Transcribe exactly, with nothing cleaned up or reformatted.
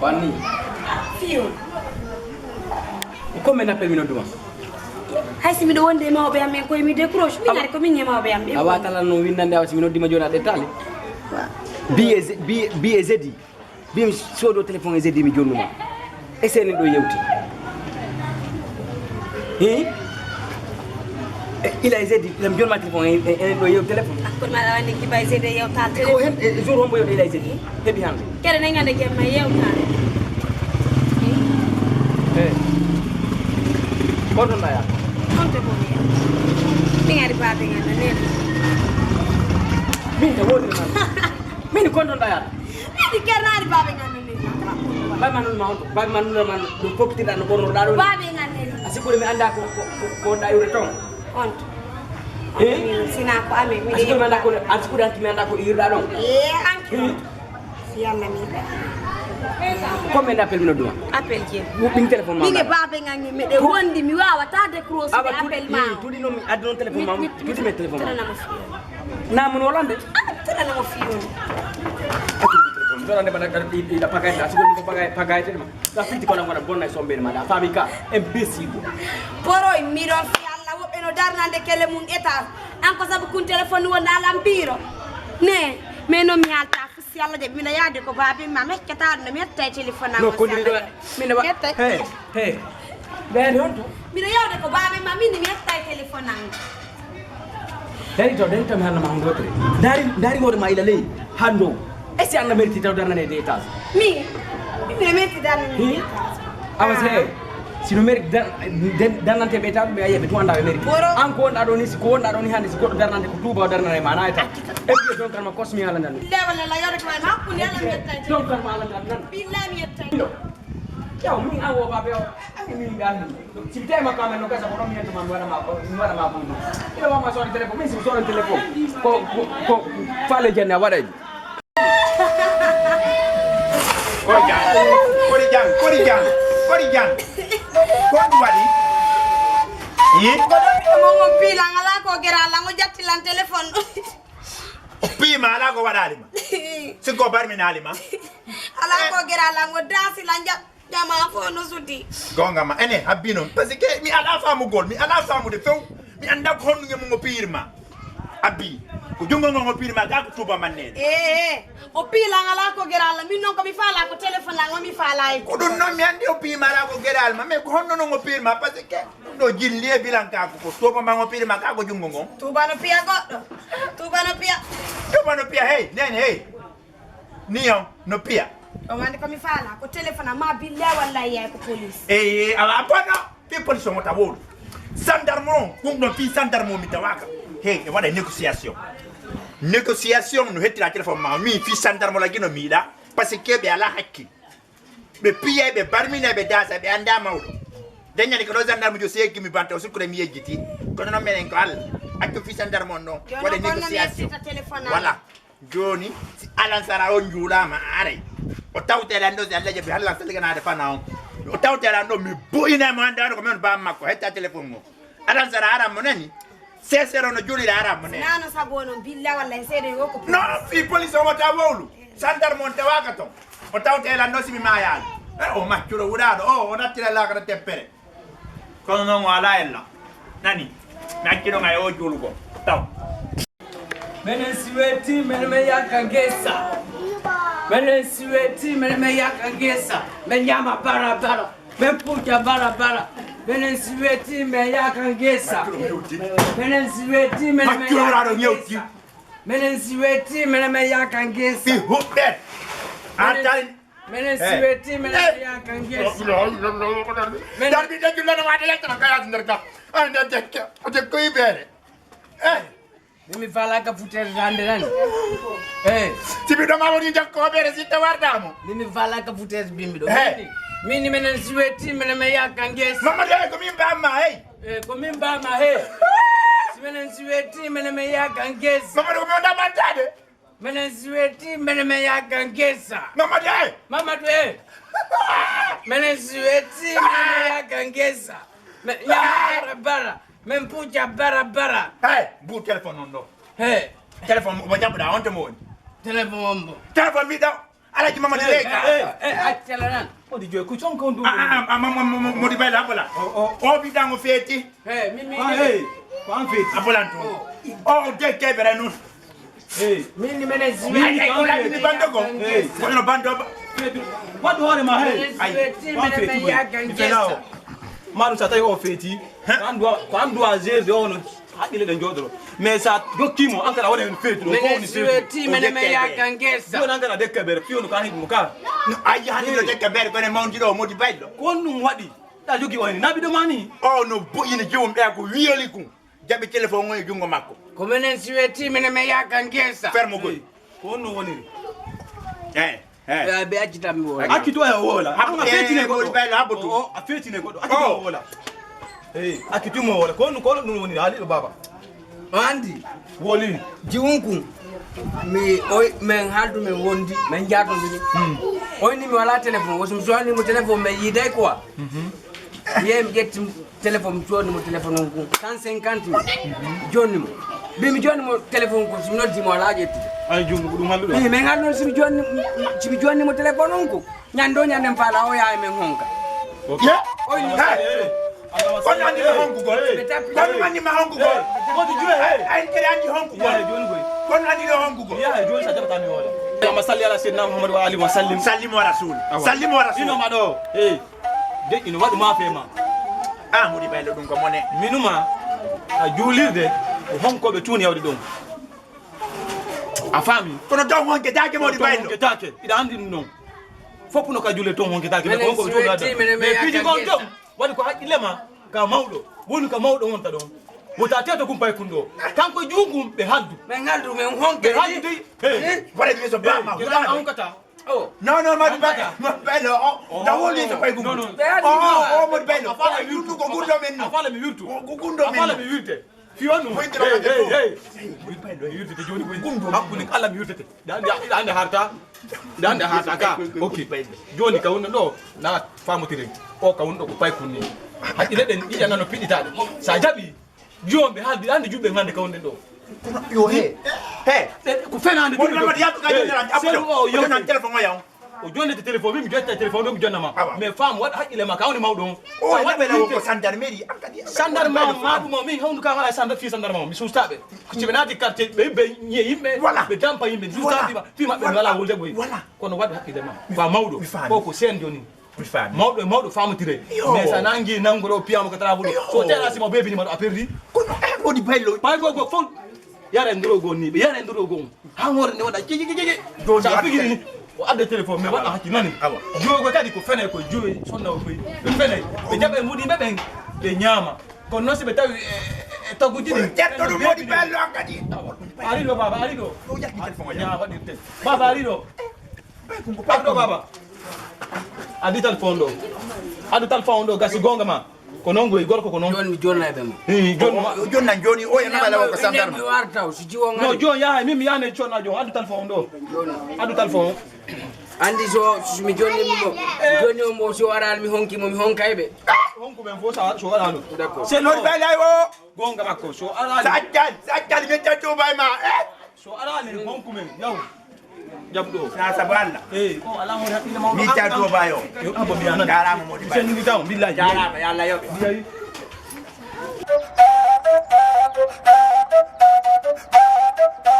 Wanni. Fiyo. Ko men appel mi nodduma? Hay si miɗo wonde e mawɓe am en koye mi décroche. Min ari ko min e mawɓe am ɓe. A watalan no windande awa si mi noddima joni a ɗettali. Bi e bi bi e zedi. Bi mi sodo téléphone e zedi mi jonnuma. E senen ɗo yewti. Hi? E, ila e zedi, ila mi jonnuma téléphone, e, e, enen ɗo yew téléphone. Hakkunde maɗa wande kiba e zedi e yewta téléphone. Ko hen, e, e jour hombo yewta ila e zedi? Heɓi hande. Kere ne ngande jemma yewta. Hi? Eh. Ko ton ɗaya? On to boni. Min ari babe ngana nene. Min ta wodi man. Min kon ton ɗaya? Min kernaani babe ngana nene. Babe man nun ma on to. Babe man nun ma ɗum fokkitiɗa no ɓornoɗa ɗum. Babe ngana nene. A sikkude mi annda ko, ko, ko, ko wonɗa iwde ton. On to. Eh? Min sina ko amen. A sikkude mi annda ko, a sikkude hanki mi annda ko iwɗa ɗon. Eh, anki. Hmm? Si Yalla mi yiɗa. Combien d'appels mi nodduma? Appel je. Ɓin téléphone ma. Min e babe ngani meɗe wondi mi wawata décroche appel ma. Tudi non mi addi non téléphone ma. Tudi me téléphone ma. Tana mo fiyo. Na mun wolande? Ah, tana mo fiyo. Dora ne bana kar i da pagai na sigo ko pagai pagai te ma. Da fiti ko na ngona bonna sombe ma da fami ka M B C go. Poro mi ɗon fi Alla woɓɓe no darnande kele mum état. An ko sabu kun téléphone wonda alam biro. Ne, mais non mi halta. Si Alla jaɓi, miɗo yaade ko baabi ma, mi accata ɗum, mi yetta e téléphone am. No, ko ndiri ɗo, miɗo wa-, mi yetta. Hey, hey. Ɓeyaani on to? Miɗo yawde ko baabi ma, min mi yetta e téléphone am. Dari to, dari to, mi haalna ma hunde wotere. Dari, dari hoore ma ila ley, haa dow. Est-ce que an na meriti taw darnane e deux étages? Mi, mi miɗo meriti darnane e deux étages. Awa se, si no meri dan-, dan-, darnante ɓe taw ɓe ayiya ɓe tun annda ɓe meri. An ko wonɗa ɗo ni, si ko wonɗa ɗo ni hannde, si goɗɗo darnante ko tuuba o darnane ma na e taw. E piye don karma kosmi ala nan. Lewa lela yoɗo ko ma hakkunde ala mi yetta. Don karma ala nan nan. Billahi mi yetta. Yaw min an wo babe o. An min dan. Si tema ka men no kasa ko mi yetta ma mi wara ma ko mi wara ma ko. Ila wa ma sori téléphone, min si sori téléphone. Ko ko ko fale janna wara. Kori jang, kori jang, kori jang, kori jang. Ko ɗum waɗi? Yi? Ko ɗum ko mon on piila ngala ko gera la ngo jatti lan téléphone. O piima ala ko waɗaali ma. Si ko barminaali ma. Ala ko gera la ngo dasi lan jat. Jama fof no suddi. Gonga ma ene habbi noon parce que mi ala famugol mi ala famude few mi annda ko honno ngemu ngo piyirma. Abbi ko junngo ngo ngo piyirma ga ko tuba man nene. Ee o piila ngala ko geral min noon ko mi faala ko téléphone la ngo mi faala e. Ko ɗum noon mi anndi o piyima ala ko geral ma mais ko honno noon o piyirma parce que ɗum ɗo jilli e bilan ka ko ko tuba ma ngo piyirma ka ko junngo ngo. Tuba no piya goɗɗo. Tuba no piya. Tuba no piya hey nene hey. Ni on no piya. On andi ko mi faala ko téléphone ma billa wallahi yaay ko police. Eyi awa bono fi police on wota wowlu. Sandarme on ɗum ɗon fi sandarme on mi tawaka. Hey e waɗa négociation. Négociation no hettira téléphone ma mi fi sandarme la gino miɗa. Parce que ɓe ala hakkil. Ɓe piyay ɓe barminay ɓe dasa ɓe anda mawɗo. Dañani ko ɗo sandarme jo seegi mi banta o sukkure mi yejjiti. Kono noon menen ko allah. Accu fi sandarme on ɗon waɗa négociation. Voilà. Jooni si alansara on njuulaama a aray o tawte lan ɗo si allah jaɓi hallan salliganaade fana on. O tawte lan ɗo mi boyinay mo hannde wano ko min bam makko hetta téléphone mo. Alansara aran mo nani. Sesero no juulira aran mo nani. Nano sabu onon billa walla e seede yo ko. No fi police o wata wowlu sandarme on tawaka ton. O tawte lan ɗo simi mayaani. E o maccuro wuɗaɗo o o nattira lakata teppere. Kono noon o alaa ella. Nani? Mi acci ɗon ay o juulugol. Taw. Menen si weeti menen men yaka ngesa. Menen si weeti menen men yaka ngesa. Men ñaama bara bara. Men puuca bara bara. Menen si weeti men yaka ngesa. Menen si weeti menen men yaka ngesa. Menen si weeti menen men yaka ngesa. Fi huɓɓet. Menen si weeti menen men yaka ngesa. Menen. Darbi de jullana wade lekkana kayati nder ga. Ay nder dekke. O dekko ibere. Eh. Mimi falaka futere rande nan. Eh. Tibi do ma woni jakko bere sitta wardamo. Mimi falaka futere bimbi do. Eh. Mini menen si weeti menen men yaka ngesa. Mama de ko min bamma hey. Eh, ko min bama he. Si menen si weeti menen men yaka ngesa. Mama de ko min wonda bantade. Menen si weeti menen men yaka ngesa. Mama de. Mama de. Menen si weeti menen men yaka ngesa. Men ñaama bara bara. Men puuca bara bara. Hey, bu téléphone on ɗo. Hey. Téléphone mo jaɓɓuɗa on to mo woni. Téléphone on mo. Téléphone mi ɗo. Alaji Mamadi Leka. Eh, eh, accala nan. Modi joy ku con kon du. Ah, ah, ah, ma- ma- ma- ma- Modi Bayla, a bola. O, o. O bi dango feti. Hey, mi mi. Ah, hey. Ko an feti. A bolan to. O de ke bere nun. Hey. Min ni mene ziwe. Ay, ay, ko la ni bando ko. Hey. Ko no bando ba. Wadu hore ma, hey. Ay, ko an feti. Mi fela o. Maru sa tawi o feti. Ko an duwa, ko an duwa zerde o no. Haqqille ɗen jooɗoro. Mais sa jokkimo an kala waɗa hen feetu ɗo. Mene siweti mene me yaga ngesa. Ɗon an kala dekke bere fiyo no ka hiɗ mo ka. No ayi hani ɗo dekke bere kono mawndi ɗo Modi Baylo. Ko on ɗum waɗi. Ɗa jogi o heni naɓi ɗo mani. O no boyini jewum ɓe ko wiyoli kun. Jaɓi téléphone on e jungo makko. Ko menen siweti mene me yaga ngesa. Fermo gol. Ko on no woniri. Eh. Eh. Ɓe accitan mi woola. Accitu e woola. Haɓu- An a feetine eh, goɗɗo. Modi Baylo, haɓu tu. O, o, a feetine goɗɗo. Accitu mo woola. Hey, accitu mo woola. Ko honɗum, ko honɗum ɗum woni haali ɗo, baaba? O anndi? Woli. Jiwun kun. Mi, oy, men haaldu, men wondi, men jaatondiri. Hmm. Oy ni mi wala téléphone. Wosi mi sohli mo téléphone, men yiiday quoi. Mhm. Yehi mi ƴetti téléphone, mi soodi mo téléphone on kun cent cinquante mille. Jonni mo. Mbi mi jonni mo téléphone kun, si mi noddi mo alaa ƴettude. Ay, junngo ko ɗum halluɗo. Eh, men haaldu noon si mi jonni, si mi jonni mo téléphone on kun. Ñande o ñande mi faala o yaha e men honka. Ok. Ye? Oy, hey. Kono anndi ma honkugol. Kono anndi ma honkugol. Kono kadi anndi honkugol. Kono anndi ɗo honkugol. Allahumma salli ala sayyidina Muhammad wa alihi wa sallim. Sallim wa rasul. Awa. Sallim wa rasul. Ino ma ɗo. Hey. De ino waɗu ma fe ma. Ah, Modi Baylo ɗum ko mone. Minuma a juulirde ko honkoɓe tuuni yawde ɗum. A faami? Kono taw honke taake Modi Baylo. Honke taake. Iɗa anndi ɗum noon. Fof no ka juule toon honke taake. Menen ko suweti, menen me yaaka ngesa. Piiji gon joom. Waɗi ko haqqille ma ka mawɗo. Woni ka mawɗo wonta ɗon. Wota teto gum pay kun ɗo. Kanko e juungum ɓe haldu. Men haldu, men honke. Ɓe haldu dey. Hey. Wala mi so ba ma. Hey, wala. Honkata. Oh. No, no, Modi Baylo. Modi Baylo. Oh. Da woni so pay gum. No, no. Ɓe haldu. Oh, oh, Modi Baylo. A fala mi wirtu. Ko gundo men no. A fala mi wirtu. Ko gundo men. A fala mi wirte. Fi wanu. Hey, hey, hey. Modi Baylo. Mi wirtete jooni ko gundo. Hakkunde Allah mi wirtete. Dande, dande harta. Dande harta ka. Ok. Joni ka wonno ɗo na famotire. O ka wonno ko pay kunni. Hakkile ɗen yiya nano piɗitaɗe. Sa jaɓi. Jomɓe haaldi ande juɓɓe hande ka wonɗen ɗo. Yo he. He. Ko fenande. Woni Mamadi yaltu ka joni lan. Selu o yo. Nan téléphone o yaw. O jonnete téléphone mi mi jotta téléphone ɗo mi jonna ma. Awa. Mais femme waɗ hakkile ma ka woni mawɗo on. O waɗi ɓe lawo ko sandarmeri an kadi. Sandarma ma ɗum o min hondu ka wala sandar fi sandarma mi sustaɓe. Ko si ɓe naati quartier ɓe ɓe ñiye yimɓe. Voilà. Ɓe dampa yimɓe. Sustaɓe fi maɓɓe wala wolde boy. Voilà. Kono waɗ hakkile ma. Fa mawɗo. Ko ko sen joni. Mawɗo e mawɗo famotire. Yo. Mais sa nangi nangoro piyamo ko tara buɗo. Yo. So tera simo bebini maɗo a perdi. Kono e Modi Baylo. Pay go go fon. Yare ndoro go ni. Yare ndoro go. Ha ngor ne wada jiji jiji. Sa figiri ni. O adde téléphone mais wada hakki nani. Awa. Jogo kadi ko fene ko joyi sonna ko. Ɓe fene. Ɓe jaɓe mudi ɓe ɓen. Ɓe ñaama. Kono noon si ɓe tawi e tagguji ɗin. Ƴetto ɗum Modi Baylo an kadi. Ari ɗo baba ari ɗo. Ɗo ƴakki téléphone o. Ya waɗirte. Baba ari ɗo. Arɗo baba. Addi téléphone ɗo. Addu téléphone ɗo gasi gonga ma. Ko noon goy gorko ko noon. Joni mi jonnayɓe mo. Ii joni. O jonna joni o yana bala ko sandarma. Mi warta o si jiwo ngal. No joni yaha min mi yana conna joni addu téléphone ɗo. Addu téléphone. Andi so so mi jonni mo jonni o mo so arani mi honki mo mi honkay ɓe. Honku ɓen fof sa so arano. D'accord. C'est Modi Baylo o. Gonga makko so arani. Sa accan sa accan mi tacco bay ma. Eh. So alaa nen honku men yaw. Jam ɗo. Na sabu Allah. Eyi o alaa hoore haqqille mawɗo. Mi taa to bayo. Yo abo mi anan. Jarama Modi Baylo. Sen ngi taw billahi. Jarama yo Allah yoɓe. Billahi.